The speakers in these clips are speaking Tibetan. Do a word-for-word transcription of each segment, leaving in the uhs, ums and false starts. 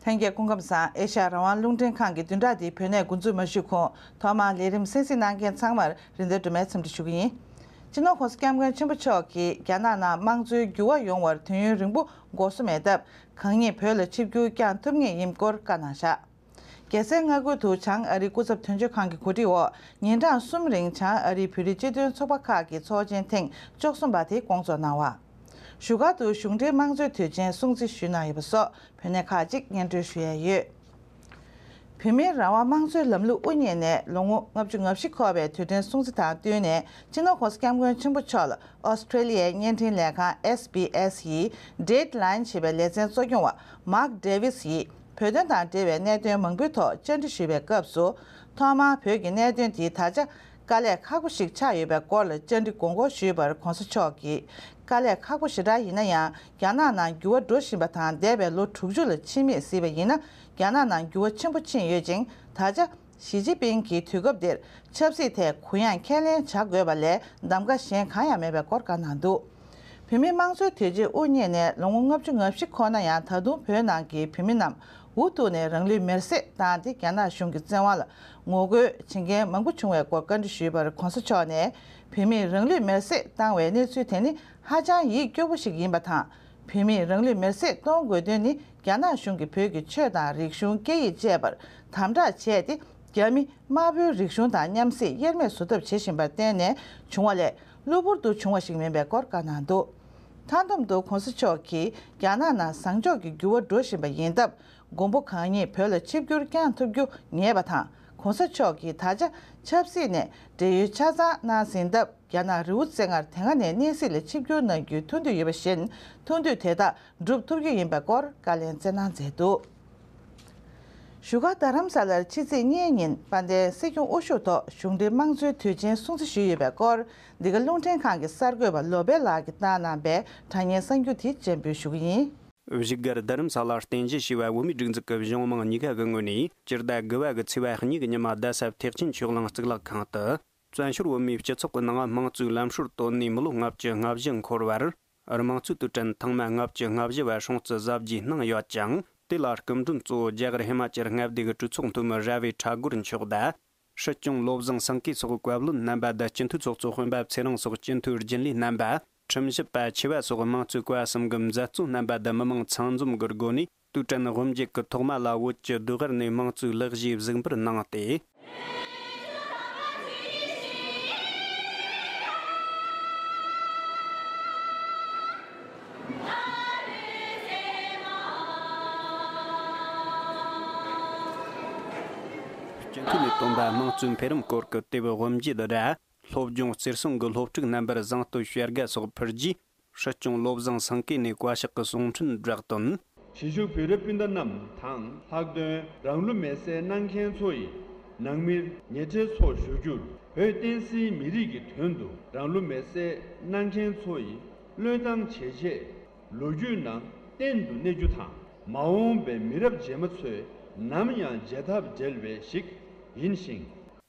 ལྷན་རྒྱས་སྐུ་ཁམས་བཟང་། ཨེ་ཤ་ཡ་རང་དབང་རླུང་འཕྲིན་ཁང་གི་བདུན་ཕྲག་འདིའི་བོད་གནས་འགོ་འཛུགས་མ་ཞུས་གོང་ཐོག་མར་ལས་རིམ་གསན་གཟིགས་གནང་མཁན་ཚང་མར་རིན་ལྡན་སྒྲོལ་མའི་འཚམས་འདྲི་ཞུ་གི་ཡིན། སྤྱི་ནོར་༸གོང་ས་༸སྐྱབས་མགོན་ཆེན་པོ་མཆོག་གིས་རྒྱ་ནག་ནང་དམངས་གཙོའི་འགྱུར་བ་ཡོང་བར་དུས་ཡུན་རིང་པོ་འགོར་སྲོལ་མེད་སྟབས། གང་ཉིད་བོད་ལ་ཆིབས་བསྒྱུར་བསྐྱངས་ཐུབ་ངེས་ཡིན་སྐོར་བཀའ་གནང་བཞག་རྒྱལ་སའི་མངའ་ཁུལ་དུ་བྱང་ཨ་རིའི་སྐུ་ཚབ་དོན་གཅོད་ཁང་གི་གོ་སྒྲིག་འོག་ཉིན་གྲངས་གསུམ་རིང་བྱང་ཨ་རིའི་བོད་རིགས་སྤྱི་མཐུན་ཚོགས་པ་ཁག་གི་ཚོགས་ཆེན་ཐེངས་བཅུ་གསུམ་པ་དེ་སྐོང་ཚོགས་གནང་བ། བཞུགས་སྒར་དུ་གཞུང་འབྲེལ་དམངས་གཙོའི་དུས་ཆེན་སྲུང་བརྩི་ཞུས་གནང་ཡོད་པ་སོགས་བོད་གནས་ཁག་ཅིག་སྙན་སྒྲོན་ཞུ་ཡས་ཡོད། བོད་མིའི་རང་དབང་དམངས་གཙོའི་ལམ་ལུགས་དབུ་བརྙེས་ནས་ལོ་ངོ་ལྔ་བཅུ་ང་བཞི་འཁོར་བའི་དུས་དྲན་སྲུང་བརྩི་དང་བསྟུན་ནས་སྤྱི་ནོར་༸གོང་ས་༸སྐྱབས་མགོན་ཆེན་པོ་མཆོག་ལ་ཨོ་སི་ཀྲེ་ལི་ཡའི་བརྙན་འཕྲིན་ལས་ཁང་SBS་ཡི་Dateline་ཞེས་པའི་ལེ་ཚན་གཙོ་སྐྱོང་བ་Mark Davies་ཡིས་བོད་དོན་དང་འབྲེལ་བའི་གནད་དོན་མང་པོའི་ཐོག་བཅར་འདྲི་ཞུས་པའི་སྐབས་སུ། ཐོག་མར་བོད་ཀྱི་གནད་དོན་དེ་ད་ཆ་དཀའ་ལས་ཁག་པོ་ཞིག་ཆགས་ཡོད་པའི་སྐོར་ལ་བཅར་འདྲི་དགོངས་སྐོར་ཞུས་པར་༸གོང་ས་མཆོག་གིས། དཀའ་ལས་ཁག་པོ་ཞེ་དྲག་ཡིན་ན་ཡང་རྒྱ་ནག་ནང་འགྱུར་བ་འགྲོ་བཞིན་པ་དང་འདས་པའི་ལོ་དྲུག་ཅུ་ལ་ཕྱི་མིག་གཟིགས་པ་ཡིན་ན་རྒྱ་ནག་ནང་འགྱུར་བ་ཆེན་པོ་ཕྱིན་ཡོད་ཅིང་། ད་ཆ་ཞི་ཅིན་ཕིང་གིས་དུས་སྐབས་འདིར་ཆབ་སྲིད་ཐད་གུ་ཡངས་ཁས་ལེན་བྱ་དགོས་པ་ལས་གདམ་ག་གཞན་གང་ཡང་མེད་པའི་སྐོར་བཀའ་གནང་འདུག་བོད་མིའི་དམངས་གཙོའི་དུས་ཆེན་དབུ་བརྙེས་ནས་ལོ་ངོ་ལྔ་བཅུ་ང་བཞི་འཁོར་ན་ཡང་། ད་དུང་བོད་ནང་གི་བོད་མི་རྣམས་འུ་ཐུག་ནས་རང་ལུས་མེར་སྲེག་བཏང་སྟེ་རྒྱ་ནག་གཞུང་གི་བཙན་དབང་ལ་ངོ་རྒོལ་བྱེད་མཁན་མང་པོ་བྱུང་བའི་སྐོར་བཀའ་འདྲི་ཞུས་པར་༸གོང་ས་མཆོག་ནས། བོད་མིས་རང་ལུས་མེར་སྲེག་བཏང་བའི་གནས་ཚུལ་དེ་ནི་ཧ་ཅང་ཡིད་སྐྱོ་པོ་ཞིག་ཡིན་པ་དང་། བོད་མིས་རང་ལུས་མེར་སྲེག་གཏོང་དགོས་དོན་ནི་རྒྱ་ནག་གཞུང་གིས་བོད་ཀྱི་ཆོས་དང་རིག་གཞུང་སྐད་ཡིག་བཅས་པར་དམ་དྲག་བྱས་ཏེ། རྒྱ་མི་དམར་པོའི་རིག་གཞུང་དང་མཉམ་བསྲེས་དབྱེར་མེད་བཟོ་ཐབས་བྱེད་བཞིན་པར་བརྟེན་ནས་བྱུང་བ་ལས། གློ་བུར་དུ་བྱུང་བ་ཞིག་མིན་པའི་སྐོར་བཀའ་གནང་འདུག་མཐའ་བསྡོམས་དུ་༸གོང་ས་མཆོག་གིས་རྒྱ་ནག་ནང་བཟང་ཕྱོགས་ཀྱི་འགྱུར་བ་འགྲོ་བཞིན་པ་ཡིན་སྟབས། མགོན་པོ་གང་ཉིད་བོད་ལ་ཆིབས་བསྒྱུར་བསྐྱངས་ཐུབ་རྒྱུ་ངེས་པ་དང་། ༸གོང་ས་མཆོག་གིས་ད་ཆ་ཆབ་སྲིད་ནས་བགྲེས་ཡོལ་ཆ་ཚང་གནང་ཟིན་སྟབས། རྒྱ་ནག་རི་བོ་རྩེ་ལྔར་དེ་སྔ་ནས་གནས་སྲིད་ལ་ཆིབས་བསྒྱུར་གནང་རྒྱུའི་ཐུགས་འདུན་ཡོད་པ་བཞིན། ཐུགས་འདུན་དེ་དག་འགྲུབ་ཐུབ་རྒྱུ་ཡིན་པའི་སྐོར་བཀའ་ལན་སྩལ་གནང་མཛད་འདུག་བཞུགས་སྒར་རྡ་རམ་ས་ལར་ཕྱི་ཚེས་གཉིས་ཉིན་དཔལ་ལྡན་སྲིད་སྐྱོང་དབུ་བཞུགས་ཐོག་གཞུང་འབྲེལ་དམངས་གཙོའི་དུས་ཆེན་སྲུང་བརྩི་ཞུས་ཡོད་པའི་སྐོར། འདི་ག་རླུང་འཕྲིན་ཁང་གི་གསར་འགོད་པ་ལོ་པེ་ལགས་ཀྱིས་བཏང་གནང་བའི་དྲ་བརྙན་གསར་འགྱུར་དེ་སྤྱན་འབུལ་ཞུ་གི་ཡིན། བཞུགས་སྒར་རྡ་རམ་ས་ལར་རྟེན་གཞི་བྱས་པའི་བོད་མིའི་སྒྲིག་འཛུགས་ཀྱི་གཞུང་མང་གཉིས་ཀ་གི་ངོས་ནས། སྤྱི་ཟླ་དགུ་པ་གི་ཚེས་པ་གཉིས་ཀྱི་ཉི་མ་རྡ་ས་ཐེག་ཆེན་ཆོས་གླིང་གཙུག་ལག་ཁང་དུ། བཙན་བྱོལ་བོད་མིའི་སྤྱི་ཚོགས་ཀྱི་ནང་དམངས་གཙོའི་ལམ་སྲོལ་བཏོད་ནས་མི་ལོ་ལྔ་བཅུ་ང་བཞི་འཁོར་བར། དམངས་གཙོའི་དུས་དྲན་ཐེངས་མ་ལྔ་བཅུ་ང་བཞི་བ་སྲུང་བརྩི་གཟབ་རྒྱས་གནང་ཡོད་ཅིང་། དེ་ལ་སྐུ་མགྲོན་གཙོ་བོ་རྒྱ་གར་ཧི་མ་ཅལ་མངའ་སྡེ་གི་གྲོས་ཚོགས་འཐུས་མི་ར་བི་ཁྲ་གོར་མཆོག་དང་། སྲིད་སྐྱོང་བློ་བཟང་སེང་གེ་སོགས་བཀའ་བློན་རྣམ་པ་དང་། སྤྱི་འཐུས་ཚོགས་གཙོ་སྤེན་པ་ཚེ་རིང་སོགས་སྤྱི་འཐུས་རྒྱུན་ལས་རྣམ་པ། ཁྲིམས་ཞིབ་པ་ཆེ་བ་སོགས་དམངས་གཙོའི་བཀའ་གསུམ་གྱི་མཛད་གཙོ་རྣམ་པ་དང་མི་མང་ཚང་འཛོམས་ཀྱི་སྒོ་ནས། དུས་དྲན་དབུ་འབྱེད་ཀྱི་ཐོག་མ་ལ་བོད་ཀྱི་ཟློས་གར་ནས་དམངས་གཙོའི་ལེགས་བཞེས་གཟིགས་འབུལ་གནང་སྟེ། སྤྱི་འཐུས་ནས་བཏོན་པ་དམངས་གཙོའི་འཕེལ་རིམ་སྐོར་གྱི་དེབ་དབུ་འབྱེད་དང་། སློབ་སྦྱོང་རྩེར་སོན་གྱི་སློབ་ཕྲུག་རྣམ་པར་གཟེངས་བསྟོད་བྱ་དགའ་སོགས་ཕུལ་རྗེས། སྲིད་སྐྱོང་བློ་བཟང་སེང་གེ་ནས་བཀའ་ཤག་གི་གསུང་འཕྲིན་བསྒྲགས་དོན། གཞིས་བཞུགས་བོད་རིགས་སྤུན་ཟླ་རྣམས་དང་ལྷག་དོན་རང་ལུས་མེར་སྲེག་གནང་མཁན་ཚོ་ཡི་ནང་མིར་ཉེ་ཁྲེལ་ཚོགས་ཞུ་རྒྱུར། བོད་བསྟན་སྲིད་མི་རིགས་ཀྱི་དོན་དུ་རང་ལུས་མེར་སྲེག་གནང་མཁན་ཚོ་ཡི་བློས་བཏང་བྱས་རྗེས་ལོ་རྒྱུས་ནང་བརྟན་དུ་གནས་རྒྱུ་དང་། མ་འོངས་པའི་མི་རབས་རྗེས་མ་ཚོས་ནམ་ཡང་བརྗེད་ཐབས་བྲལ་བའི་ཞིག་ཡིན་ཞིང་།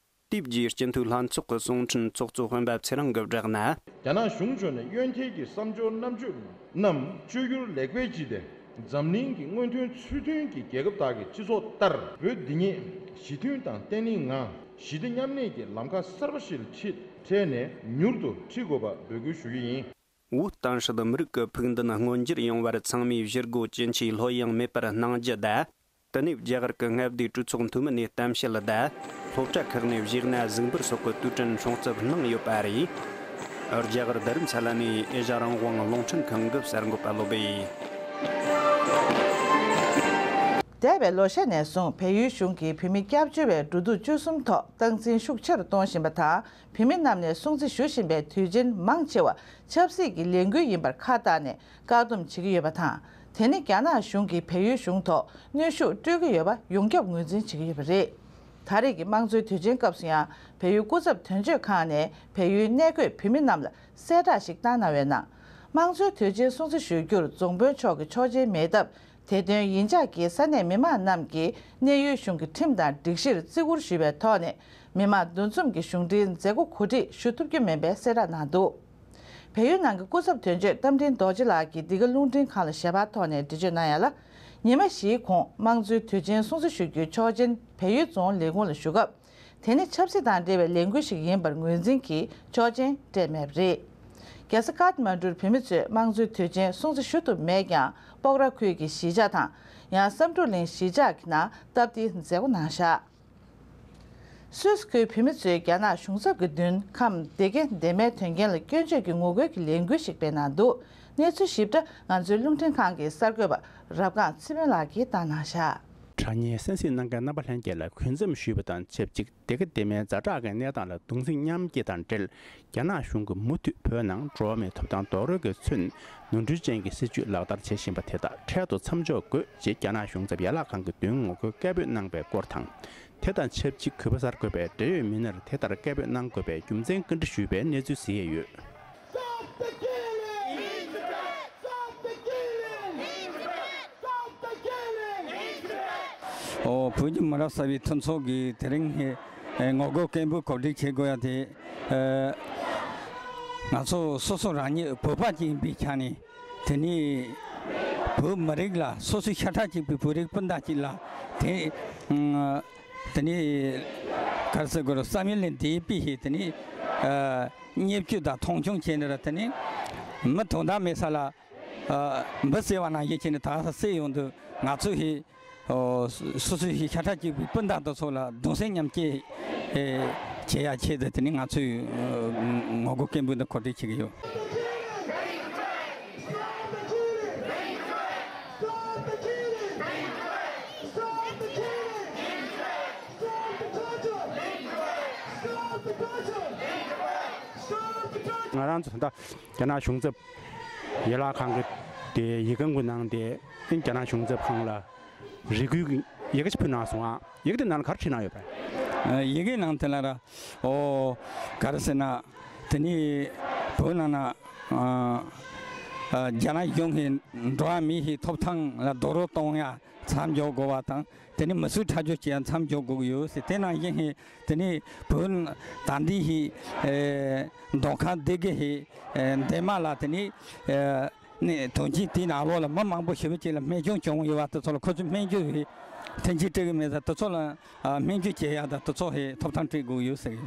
དེའི་རྗེས་སྤྱི་འཐུས་ལྷན་ཚོགས་ཀྱི་གསུང་འཕྲིན་ཚོགས་གཙོ་སྤེན་པ་ཚེ་རིང་གིས་བསྒྲགས་ན། རྒྱ་ནག་གཞུང་ཕྱོགས་ནས་གཡོན་ཐལ་གྱི་བསམ་སྦྱོར་རྣམ་དཔྱོད་རྣམས་བཅོས་བསྒྱུར་ལེགས་སྤེལ་བགྱིས་ཏེ། འཛམ་གླིང་གི་སྔོན་ཐོན་ཚུལ་མཐུན་གྱི་རྒྱལ་ཁབ་དག་གི་སྤྱི་ཚོགས་ལྟར། བོད་འདི་ཉིད་ཞི་མཐུན་དང་བརྟན་ལྷིང་ངང་ཞི་བདེ་མཉམ་གནས་ཀྱི་ལམ་ཁ་གསར་པ་ཞིག་ལ་ཁྲིད་འཕྲལ་ནས་མྱུར་དུ་ཁྲིད་དགོས་པ་འབོད་སྐུལ་ཞུ་རྒྱུ་ཡིན། བོད་གཏམ་སྲིད་མི་རིགས་ཀྱི་ཕུགས་འདུན་མངོན་འགྱུར་ཡོང་བར་ཚང་མས་བཞེས་སྒོ་ཇི་ཆེ་ལྷོད་ཡངས་མེད་པར་གནང་རྒྱུ་དང་། དེ་ནས་རྒྱ་གར་གྱི་མངའ་སྡེའི་གྲོས་ཚོགས་འཐུས་མི་ནས་གཏམ་བཤད་དང་། སློབ་གྲྭ་ཁག་ནས་གཞས་སྣ་གཟིགས་འབུལ་སོགས་ཀྱི་དུས་དྲན་སྲུང་བརྩི་གནང་ཡོད་པ་རེད། རྒྱ་གར་རྡ་རམ་ས་ལ་ནས་ཨེ་ཤ་ཡ་རང་དབང་རླུང་འཕྲིན་ཁང་གི་གསར་འགོད་པ་བློ་བྷེ། འདས་པའི་ལོ་ཤས་ནས་བཟུང་བལ་ཡུལ་གཞུང་གིས་བོད་མི་སྐྱབས་བཅོལ་བའི་འགྲོ་འདུག་སྤྱོད་གསུམ་ཐོག་སྟངས་འཛིན་ཤུགས་ཆེ་རུ་གཏོང་བཞིན་པ་དང་། བོད་མི་རྣམས་ནས་སྲུང་བརྩི་ཞུ་བཞིན་པའི་དུས་ཆེན་མང་ཆེ་བ་ཆབ་སྲིད་ཀྱི་ལས་འགུལ་ཡིན་པར་ཁ་བཏགས་ནས་བཀག་སྡོམ་བྱེད་ཀྱི་ཡོད་པ་དང་། དེ་ནི་རྒྱ་ནག་གཞུང་གིས་བལ་ཡུལ་གཞུང་ཐོག་གནོན་ཤུགས་སྤྲོད་ཀྱི་ཡོད་པ་ཡོངས་ཁྱབ་ངོས་འཛིན་བྱེད་ཀྱི་ཡོད་པ་རེད། ད་རེས་ཀྱི་དམངས་གཙོའི་དུས་ཆེན་སྐབས་སུ་ཡང་བལ་ཡུལ་སྐུ་ཚབ་དོན་གཅོད་ཁང་ནས་བལ་ཡུལ་གནས་འཁོད་བོད་མི་རྣམས་ལ་གསལ་བསྒྲགས་ཤིག་བཏང་གནང་བའི་ནང་། དམངས་གཙོའི་དུས་ཆེན་སྲུང་བརྩི་ཞུ་རྒྱུར་རྫོང་དཔོན་མཆོག་གི་ཆོག་མཆན་མེད་སྟབས། དེ་དོན་ཡིན་ཆགས་ཀྱིས་ས་གནས་མི་མང་རྣམས་ཀྱིས་གནས་ཡུལ་གཞུང་གི་ཁྲིམས་དང་སྒྲིག་གཞིར་བརྩི་བཀུར་ཞུས་པའི་ཐོག་ནས། མི་མང་འདུ་འཛོམས་ཀྱི་གཞུང་འབྲེལ་མཛད་སྒོ་གོ་སྒྲིག་ཞུ་ཐུབ་ཀྱི་མིན་པའི་གསལ་བསྒྲགས་གནང་འདུག་བལ་ཡུལ་ནང་གི་སྐུ་ཚབ་དོན་གཅོད་རྟ་མགྲིན་རྡོ་རྗེ་ལགས་ཀྱིས་འདི་ག་རླུང་འཕྲིན་ཁང་ལ་ཞལ་པར་ཐོག་ནས་འགྲེལ་བརྗོད་གནང་ཡ་ལ། ཉི་མ་བཞིའི་གོང་དམངས་གཙོའི་དུས་ཆེན་སྲུང་བརྩི་ཞུ་རྒྱུའི་ཆོག་མཆན་བལ་ཡུལ་རྫོང་ལས་ཁུངས་ལ་ཞུ་སྐབས། དེ་ནི་ཆབ་སྲིད་དང་འབྲེལ་བའི་ལས་འགུལ་ཞིག་ཡིན་པར་ངོས་འཛིན་གྱིས་ཆོག་མཆན་སྤྲད་མེད་པ་རེད། རྒྱལ་ས་ཀཏ་མན་ཌུར་བོད་མི་ཚོས་དམངས་གཙོའི་དུས་ཆེན་སྲུང་བརྩི་ཞུ་ཐུབ་མེད་ཀྱང་། སྤོག་ར་ཁུལ་གྱི་གཞིས་ཆགས་དང་། ཡང་བསམ་འགྲུབ་གླིང་གཞིས་ཆགས་ཀྱི་ནང་སྟབས་བདེའི་མཛད་སྒོ་གནང་བཞག་སུད་སི་ཁུལ་བོད་མི་ཚོས་རྒྱ་ནག་གཞུང་ཚབ་ཀྱི་མདུན་ཁམས་སྡེ་དགེ་སྡེ་མའི་དོན་རྐྱེན་ལ་སྐྱོན་བརྗོད་ཀྱི་ངོ་རྒོལ་གྱི་ལས་འགུལ་ཞིག་སྤེལ་གནང་འདུག་གནས་ཚུལ་ཞིབ་ཕྲ་ང་ཚོའི་རླུང་འཕྲིན་ཁང་གི་གསར་འགོད་པ་རབ་སྒང་ཚེ་དཔོན་ལགས་ཀྱིས་བཏང་གནང་བཞག་དྲ་བརྙན་གསན་གཟིགས་གནང་མཁན་རྣམ་པ་ལྷན་རྒྱས་ལ་གུས་འཛོམས་ཞུས་པ་དང་ཆབས་ཅིག་སྡེ་དགེ་སྡེ་མའི་ཛ་དྲག་གི་གནས་སྟངས་ལ་གདུང་སེམས་མཉམ་སྐྱེད་དང་འབྲེལ། རྒྱ་ནག་གཞུང་གིས་མུ་མཐུད་བོད་ནང་འགྲོ་བ་མིའི་ཐོབ་ཐང་རྡོག་རོལ་གྱི་ཚུན་ནོར་འཁྲུལ་ཅན་གྱི་སྲིད་བྱུས་ལག་བསྟར་བྱེད་བཞིན་པ་དེ་དག་འཕྲལ་དུ་མཚམས་འཇོག་དགོས་ཅེས་རྒྱ་ནག་གཞུང་ཚབ་ཡན་ལག་ཁང་གི་མདུན་ངོ་རྒོལ་སྐད་འབོད་གནང་པའི་སྐོར་དང་། དེ་དང་ཆབས་ཅིག་གུས་པ་གསར་འགོད་པས་འབྲེལ་ཡོད་མི་སྣར་དེ་ལྟར་སྐད་འབོད་གནང་དགོས་པའི་རྒྱུ་མཚན་བཀའ་འདྲི་ཞུས་པའི་གནས་ཚུལ་གཟིགས་ཡས་ཡོད། Stop the killing! Stop the killing! Stop the killing! ཨོ། བོད་ཀྱི་མི་རབས་གསར་པའི་མཐུན་ཚོགས་ཀྱིས་དེ་རིང་ངོ་རྒོལ་སྐད་འབོད་གོ་སྒྲིག་བྱེད་དགོས་ཡ་དེ། ཨ། ང་ཚོ་སོ་སོ་རང་ཉིད་བོད་པ་ཅིག་ཡིན་པའི་ཆ་ནས། དེ་ནས་བོད་མི་རིགས་ལ་སོ་སོའི་ཤ་ཁྲག་གཅིག་པའི་བོད་རིགས་སྤུན་ཟླ་གཅིག་ལ་དེ། ཨ། དེ་ནས་ག་རེ་ཟེར་དགོས་རེད། བསམ་ཡུལ་ལས་འདས་པའི་ཧེ་དེ་ནས། ཨ། བརྙས་བཅོས་དང་མཐོང་ཆུང་བྱས་ནས་ར་དེ་ནས་མི་དོན་དག་མེད་ས་ལ། ཨ། འབུ་བསད་པ་ནང་བཞིན་བྱས་ནས་ད་ས་བསད་ཡོང་དུས་ང་ཚོས་ཧེ། ཨོ། སོ་སོའི་ཤ་ཁྲག་གཅིག་པའི་སྤུན་ཟླ་དེ་ཚོ་ལ་གདུང་སེམས་མཉམ་སྐྱེད་བྱེད་ཡ་ཆེད་དུ་དེ་ནི་ང་ཚོས་ངོ་རྒོལ་སྐད་འབོད་འདི་གོ་སྒྲིག་བྱེད་ཀྱི་ཡོད། ང་རང་ཚོ་ད་རྒྱ་ནག་གཞུང་ཚབ་ཡན་ལག་ཁང་གི་དེ་ཡིག་སྒམ་གུ་ནང་དེ་རྒྱ་ནག་གཞུང་ཚབ་ཁང་ལ། རེ་སྐུལ་གྱི་ཡི་གེ་ཞིག་ཕུལ་གནང་སོང་ཨ། ཡི་གེ་དེ་ནང་ལ་ག་རེ་བྲིས་གནང་ཡོད་པས། ཨ། ཡི་གེ་ནང་དེ་ལ་ར། ཨོ། ག་རེ་ཟེར་ན། དེ་ནི་བོད་ནང་ན། ཨ། ཨ། རྒྱ་ནག་གཞུང་གིས་འགྲོ་བ་མིའི་ཐོབ་ཐང་ལ་རྡོག་རོལ་གཏོང་ཡ་མཚམས་འཇོག་དགོས་པ་དང་། དེ་ནི་མི་གསོད་ཁྲག་སྦྱོར་བྱེད་ཡ་མཚམས་འཇོག་དགོས་ཀྱི་ཡོད་ཟེར། དེ་ནང་བཞིན་ཧེ་དེ་ནི་བོད་ད་འདི་ཧེ། ཨེ། མདོ་ཁམས་སྡེ་དགེ་ཧེ། ཨེ། འདན་མ་ལ་དེ་ནི། ཨེ། ནས་དོན་རྐྱེན་དེའི་ནང་ལོགས་ལ་མི་མང་པོ་ཞེ་པོ་ཅིག་ལ་རྨས་སྐྱོན་བྱུང་ཡོད་པ་དེ་ཚོ་ལ་ཁོ་ཚོས་སྨན་བཅོས་ཀྱི་མཐུན་རྐྱེན་སྤྲད་ཀྱི་མེད་ཙང་དེ་ཚོ་ལ་ཨ་སྨན་བཅོས་བྱེད་ཡག་དང་དེ་ཚོ་ཧེ་ཐོབ་ཐང་སྤྲད་དགོས་ཡོད་ཟེར་གི།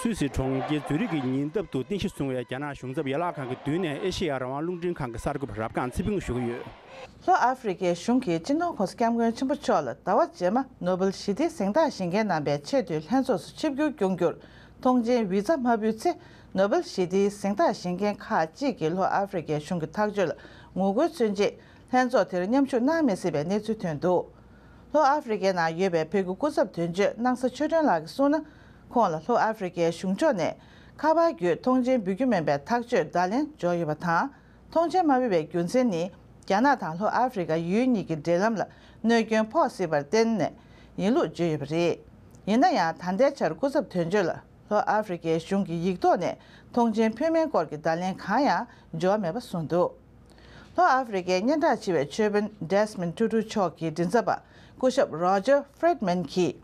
སུད་སི་གྲོང་ཁྱེར་ཛུ་རིག་གི་ཉེ་འདབས་སུ་རྟེན་གཞི་བཟུང་བའི་རྒྱ་ནག་གཞུང་ཚབ་ཡན་ལག་ཁང་གི་མདུན་ནས་ཨེ་ཤེ་ཡ་རང་དབང་རླུང་འཕྲིན་ཁང་གི་གསར་འགོད་པ་རབ་སྒང་ཚེ་ཕུན་ཞུ་གི་ཡོད། ལྷོ་ཨ་ཧྥེ་རི་ཁའི་གཞུང་གིས་སྤྱི་ནོར་༸གོང་ས་༸སྐྱབས་མགོན་ཆེན་པོ་མཆོག་ལ་ཟླ་བ་རྗེས་མ་ནོ་སྦེལ་ཞི་བདེའི་གཟེངས་རྟགས་བཞེས་མཁན་རྣམ་པའི་ཆེས་མཐོའི་ལྷན་ཚོགས་སུ་ཆིབས་བསྒྱུར་སྐྱོང་རྒྱུར་ཐོངས་མཆན་བི་ཛ་མ་ཕུལ་ཚེ། ནོ་སྦེལ་ཞི་བདེའི་གཟེངས་རྟགས་བཞེས་མཁན་ཁག་ཅིག་གིས་ལྷོ་ཨ་ཧྥེ་རི་ཁའི་གཞུང་གི་ཐག་གཅོད་ལ་ངོ་རྒོལ་མཚོན་ཆེད་ལྷན་ཚོགས་དེར་མཉམ་ཞུགས་གནང་མི་སྲིད་པའི་གནས་ཚུལ་ཐོན་འདུག་ལྷོ་ཨ་ཧྥེ་རི་ཁའི་ནང་ཡོད་པའི་བོད་ཀྱི་སྐུ་ཚབ་དོན་གཅོད་སྣང་ས་ཆོས་སྒྲོན་ལགས་ཀྱིས་གསུངས་ན། ཁོང་ལ་ལྷོ་ཨ་ཧྥེ་རི་ཁའི་གཞུང་ཕྱོགས་ནས་ཁ་པར་བརྒྱུད་ཐོངས་མཆན་འབུལ་རྒྱུ་མིན་པའི་ཐག་གཅོད་བརྡ་ལན་འབྱོར་ཡོད་པ་དང་། ཐོངས་མཆན་མ་ཕུལ་བའི་རྒྱུ་མཚན་ནི། རྒྱ་ནག་དང་ལྷོ་ཨ་ཧྥེ་རི་ཁ་ཡུལ་གཉིས་ཀྱི་འབྲེལ་ལམ་ལ་གནོད་སྐྱོན་ཕོག་སྲིད་པར་བརྟེན་ནས་ཡིན་ལུགས་བརྗོད་ཡོད་པ་རེད། ཡིན་ན་ཡང་། ད་ལྟའི་ཆར་སྐུ་ཚབ་དོན་གཅོད་ལ་ལྷོ་ཨ་ཧྥེ་རི་ཁའི་གཞུང་གི་ཡིག་ཐོག་ནས་ཐོངས་མཆན་ཕུལ་མིན་སྐོར་གྱི་བརྡ་ལན་གང་ཡང་འབྱོར་མེད་པ་གསུངས་འདུག་ལྷོ་ཨ་ཧྥེ་རི་ཁའི་སྙན་གྲགས་ཆེ་བའི་ཆོས་དཔོན་ཌེ་སི་མོན་ཊུ་ཊུ་མཆོག་གི་མགྲིན་ཚབ་པ་སྐུ་ཞབས་རོ་ཇར་ཧྥེ་རེད་མན་གྱིས།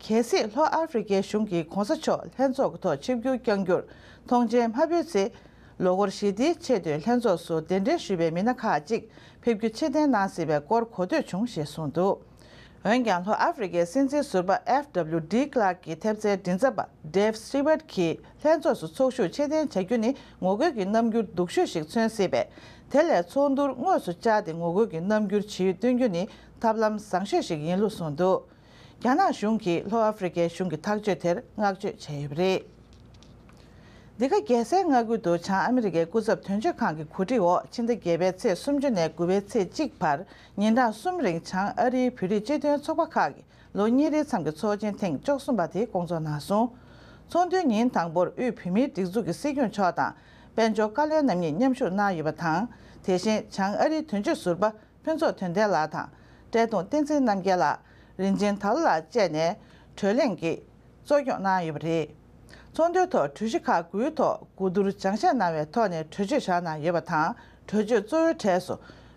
གལ་སྲིད་ལྷོ་ཨ་ཧྥེ་རི་ཁའི་གཞུང་གིས་༸གོང་ས་མཆོག་ལྷན་ཚོགས་ཀྱི་ཐོག་ཆིབས་བསྒྱུར་བསྐྱང་རྒྱུར་ཐོངས་མཆན་མ་ཕུལ་ཚེ། ལོ་འཁོར་བཞི་བདེའི་ཆེས་མཐོའི་ལྷན་ཚོགས་སུ་གདན་འདྲེན་ཞུས་པའི་མི་སྣ་ཁག་ཅིག་ཕེབས་རྒྱུ་ཕྱིར་འཐེན་གནང་སྲིད་པའི་སྐོར་གོ་ཐོས་བྱུང་ཞེས་གསུངས་འདུག་འོན་ཀྱང་། ལྷོ་ཨ་ཧྥེ་རི་ཁའི་སྲིད་འཛིན་ཟུར་པ་ཨེཕ་ཌབ་ལིའུ་ཌི་ཀླག་གི་ཐེབས་རྩའི་མགྲིན་ཚབ་པ་ཌེབ་སི་ཊི་ཝར་ཊི་གྱིས་ལྷན་ཚོགས་སུ་ཚོགས་ཞུགས་ཕྱིར་འཐེན་བྱ་རྒྱུ་ནི་ངོ་རྒོལ་གྱི་རྣམ་འགྱུར་སྡུག་ཤོས་ཤིག་མཚོན་སྲིད་པས། དེ་ལས་ཚོགས་འདུར་དངོས་སུ་བཅར་ཏེ་ངོ་རྒོལ་གྱི་རྣམ་འགྱུར་ཇི་ཡོད་སྟོན་རྒྱུ་ནི་ཐབས་ལམ་བཟང་ཤོས་ཤིག་ཡིན་ལུགས་གསུངས་འདུག་རྒྱ་ནག་གཞུང་གིས་ལྷོ་ཨ་ཧྥེ་རི་ཁའི་གཞུང་གི་ཐག་གཅོད་དེར་བསྔགས་བརྗོད་བྱས་ཡོད་པ་རེད། འདི་ག་རྒྱལ་སའི་མངའ་ཁུལ་དུ་བྱང་ཨ་མི་རི་ཀའི་སྐུ་ཚབ་དོན་གཅོད་ཁང་གི་གོ་སྒྲིག་འོག་ཕྱི་ཟླ་བརྒྱད་པའི་ཚེས་སུམ་ཅུ་ནས་དགུ་པའི་ཚེས་གཅིག་བར་ཉིན་གྲངས་གསུམ་རིང་བྱང་ཨ་རིའི་བོད་རིགས་སྤྱི་མཐུན་ཚོགས་པ་ཁག་གི་ལོ་གཉིས་རེའི་མཚམས་ཀྱི་ཚོགས་ཆེན་ཐེངས་བཅུ་གསུམ་པ་དེ་སྐོང་ཚོགས་གནང་སོང་། ཚོགས་འདུའི་ཉིན་དང་པོར་དབུས་བོད་མིའི་སྒྲིག་འཛུགས་ཀྱི་སྲིད་སྐྱོང་མཆོག་དང་དཔལ་འབྱོར་བཀའ་བློན་རྣམ་གཉིས་མཉམ་ཞུགས་གནང་ཡོད་པ་དང་། དེ་བཞིན་བྱང་ཨ་རིའི་དོན་གཅོད་ཟུར་པ་ཕུན་ཚོགས་དོན་ལྡན་ལགས་དང་། བཀྲས་མཐོང་བསྟན་འཛིན་རྣམ་རྒྱལ་ལགས། རིན་ཆེན་དར་ལགས་བཅས་ནས་གྲོས་གླེང་གིས་གཙོ་སྐྱོང་གནང་ཡོད་པ་རེད། ཚོགས་འདུའི་ཐོག་གྲོས་གཞི་ཁག་དགུའི་ཐོག་གོ་བསྡུར་སྦྱང་བཤད་གནང་བའི་ཐོག་ནས་གྲོས་ཆོད་བཞག་གནང་ཡོད་པ་དང་། གྲོས་ཆོད་གཙོ་བོའི་གྲས་སུ་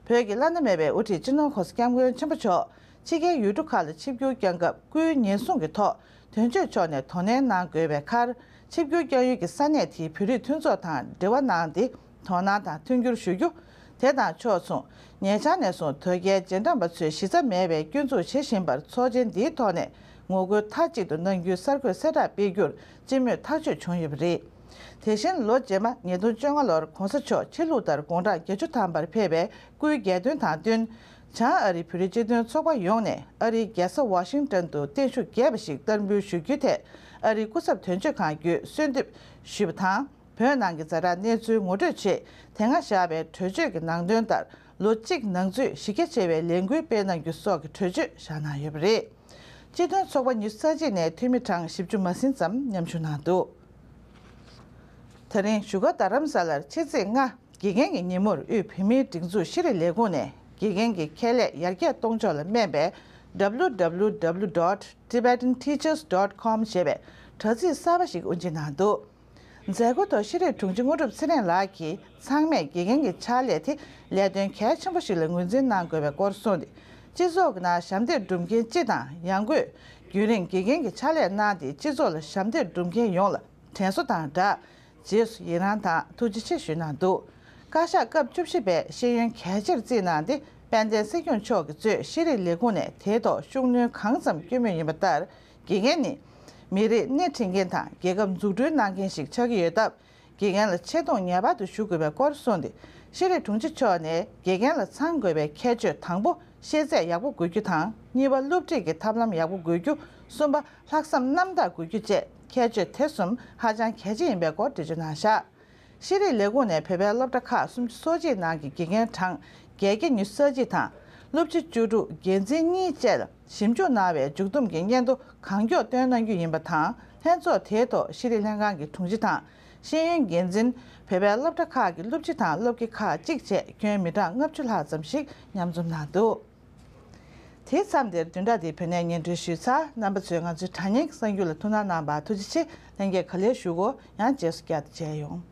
བོད་ཀྱི་བླ་ན་མེད་པའི་དབུ་ཁྲིད་སྤྱི་ནོར་༸གོང་ས་༸སྐྱབས་མགོན་ཆེན་པོ་མཆོག་ཕྱི་རྒྱལ་ཡུལ་གྲུ་ཁག་ལ་ཆིབས་བསྒྱུར་བསྐྱངས་སྐབས་སྐུའི་ཉེན་སྲུང་གི་ཐོག་དོན་གཅོད་མཆོག་ནས་དོ་ནན་གནང་དགོས་པའི་ཁར། ཆིབས་བསྒྱུར་བསྐྱང་ཡུལ་གྱི་ས་གནས་དེའི་བོད་རིགས་མཐུན་ཚོགས་དང་འབྲེལ་བ་གནང་སྟེ། དོ་སྣང་དང་མཐུན་འགྱུར་ཞུ་རྒྱུ། དེ་དང་ཕྱོགས་མཚུངས། ཉེ་ཆར་ནས་བཟུང་དོལ་རྒྱལ་རྗེས་འབྲང་པ་ཚོས་གཞི་རྩ་མེད་པའི་སྐྱོན་འཛུགས་བྱེད་བཞིན་པར་ཚོགས་ཆེན་འདིའི་ཐོག་ནས་ངོ་རྒོལ་མཐའ་གཅིག་ཏུ་གནང་རྒྱུའི་གསར་འགོད་གསལ་བསྒྲགས་སྤེལ་རྒྱུར་སྤྱི་མོས་ཐག་གཅོད་བྱུང་ཡོད་པ་རེད། དེ་བཞིན་ལོ་རྗེས་མ་ཉིས་སྟོང་བཅོ་ལྔ་ལོར་གོང་ས་མཆོག་ཕྱི་ལུགས་ལྟར་དགུང་གྲངས་བརྒྱད་ཅུ་ཐམ་པར་ཕེབས་པའི་སྐུའི་རྒྱལ་དོན་དང་བསྟུན། བྱང་ཨ་རིའི་བོད་རིགས་སྤྱི་མཐུན་ཚོགས་པ་ཡོངས་ནས་ཨ་རིའི་རྒྱལ་ས་ཝ་ཤིང་ཏོན་དུ་བརྟན་བཞུགས་རྒྱས་པ་ཞིག་བསྟར་འབུལ་ཞུ་རྒྱུའི་ཐད། ཨ་རིའི་སྐུ་ཚབ་དོན་གཅོད་ཁང་བརྒྱུད་གསོལ་འདེབས་ཞུས་པ་དང་། བོད་ནང་གི་ཛ་དྲག་གནས་ཚུལ་ངོ་སྤྲོད་ཆེད་དེ་སྔ་བཞག་པའི་གྲོས་ཆོད་ཀྱི་ནང་དོན་ལྟར། ལོ་གཅིག་ནང་ཚུད་གཞི་རྒྱ་ཆེ་བའི་ལས་འགུལ་སྤེལ་གནང་རྒྱུ་སོགས་ཀྱི་གྲོས་ཆོད་བཞག་གནང་ཡོད་པ་རེད། སྤྱི་མཐུན་ཚོགས་པ་ཉི་ཤུ་རྩ་གཅིག་ནས་འཐུས་མི་གྲངས་བཞི་བཅུ་མ་ཟིན་ཙམ་མཉམ་ཞུགས་གནང་འདུག་དེ་རིང་བཞུགས་སྒར་རྡ་རམ་ས་ལར་ཕྱི་ཚེས་ལྔ། དགེ་རྒན་གྱི་ཉིན་མོར་དབུས་བོད་མིའི་སྒྲིག་འཛུགས་ཤེས་རིག་ལས་ཁུངས་ནས་དགེ་རྒན་གྱི་ཁྱད་ལས་ཡར་རྒྱས་གཏོང་ཕྱོགས་ལ་སྨན་པའི་W W W dot tibetan teachers dot com ཞེས་པའི་དྲ་ཚིགས་གསར་པ་ཞིག་དབུ་འབྱེད་གནང་འདུག་མཛད་སྒོའི་ཐོག་ཤེས་རིག་དྲུང་ཆེ་དངོས་གྲུབ་ཚེ་རིང་ལགས་ཀྱིས་ཚང་མས་དགེ་རྒན་གྱི་ཕྱག་ལས་དེ་ལས་དོན་གལ་ཆེན་པོ་ཞིག་ལ་ངོས་འཛིན་གནང་དགོས་པའི་སྐོར་གསུངས་ཏེ། སྤྱི་ཚོགས་ཀྱི་ནང་ཞབས་འདེགས་སྒྲུབ་མཁན་སྤྱི་དང་ཡང་སྒོས་རྒྱུན་རིང་དགེ་རྒན་གྱི་ཕྱག་ལས་གནང་སྟེ་སྤྱི་ཚོགས་ལ་ཞབས་འདེགས་སྒྲུབ་མཁན་ཡོངས་ལ་དྲན་གསོ་དང་སྦྲགས། རྗེས་སུ་ཡི་རང་དང་ཐུགས་རྗེ་ཆེ་ཞུས་གནང་འདུག་བཀའ་ཤག་སྐབས་བཅུ་བཞི་པས་ཤེས་ཡོན་གལ་ཆེར་བརྩིས་གནང་སྟེ། དཔལ་ལྡན་སྲིད་སྐྱོང་མཆོག་གིས་གཙོས་ཤེས་རིག་ལས་ཁུངས་ནས་དེའི་ཐོག་ཤུགས་སྣོན་གང་ཙམ་བསྐྱོན་མུས་ཡིན་པ་ལྟར། དགེ་རྒན་ནི་མི་རིགས་སྣེ་ཁྲིད་མཁན་དང་རྒྱལ་ཁབ་འཛུགས་སྐྲུན་གནང་མཁན་ཞིག་ཆགས་ཀྱི་ཡོད་སྟབས། དགེ་རྒན་ལ་ཆེ་མཐོང་ངེས་པར་དུ་ཞུ་དགོས་པའི་སྐོར་གསུངས་ཏེ། ཤེས་རིག་དྲུང་ཆེ་མཆོག་ནས་དགེ་རྒན་ལ་ཚང་དགོས་པའི་ཁྱད་ཆོས་དང་པོ། ཤེས་ཚད་ཡག་པོ་དགོས་རྒྱུ་དང་། གཉིས་པ། སློབ་ཁྲིད་ཀྱི་ཐབས་ལམ་ཡག་པོ་དགོས་རྒྱུ། གསུམ་པ། ལྷག་བསམ་རྣམ་དག་དགོས་རྒྱུ་བཅས་ཁྱད་ཆོས་དེ་གསུམ་ཧ་ཅང་གལ་ཆེ་ཡིན་པའི་སྐོར་འགྲེལ་བརྗོད་གནང་བཞག་ཤེས་རིག་ལས་ཁུངས་ནས་བོད་པའི་སློབ་གྲྭ་ཁག་སུམ་ཅུ་སོ་གཅིག་ནང་གི་དགེ་རྒན་གྲངས་བརྒྱད་བརྒྱ་ཉི་ཤུ་རྩ་གཅིག་དང་། སློབ་སྤྱི་བཅུ་དྲུག་འགན་འཛིན་གཉིས་བཅས་ལ་ཞིབ་འཇུག་གནང་བའི་མཇུག་བསྡོམས་ཀྱི་སྙན་ཐོ་གང་མགྱོགས་བཏོན་གནང་རྒྱུ་ཡིན་པ་དང་། ལྷན་ཚོགས་དེའི་ཐོག་ཤེས་རིག་ལྷན་ཁང་གི་དྲུང་ཆེ་དང་། ཤེས་ཡོན་འགན་འཛིན། བོད་པའི་སློབ་གྲྭ་ཁག་གི་སློབ་སྤྱི་དང་སློབ་དགེ་ཁག་གཅིག་བཅས་ཁྱོན་མི་གྲངས་ལྔ་བཅུ་ལྷག་ཙམ་ཞིག་མཉམ་འཛོམས་གནང་འདུག་དེའི་མཚམས་འདིར་བདུན་ཕྲག་འདིའི་བོད་གནས་སྙན་སྒྲོན་ཞུས་ཚར། རྣམ་པ་ཚོས་ང་ཚོའི་དྲ་བརྙན་གསར་འགྱུར་ལ་ཐུགས་སྣང་གནང་བར་ཐུགས་རྗེ་ཆེ། ལྷན་རྒྱས་ག་ལེར་བཞུགས་གོ། ཡང་རྗེས་སུ་བསྐྱར་དུ་མཇལ་ཡོང་།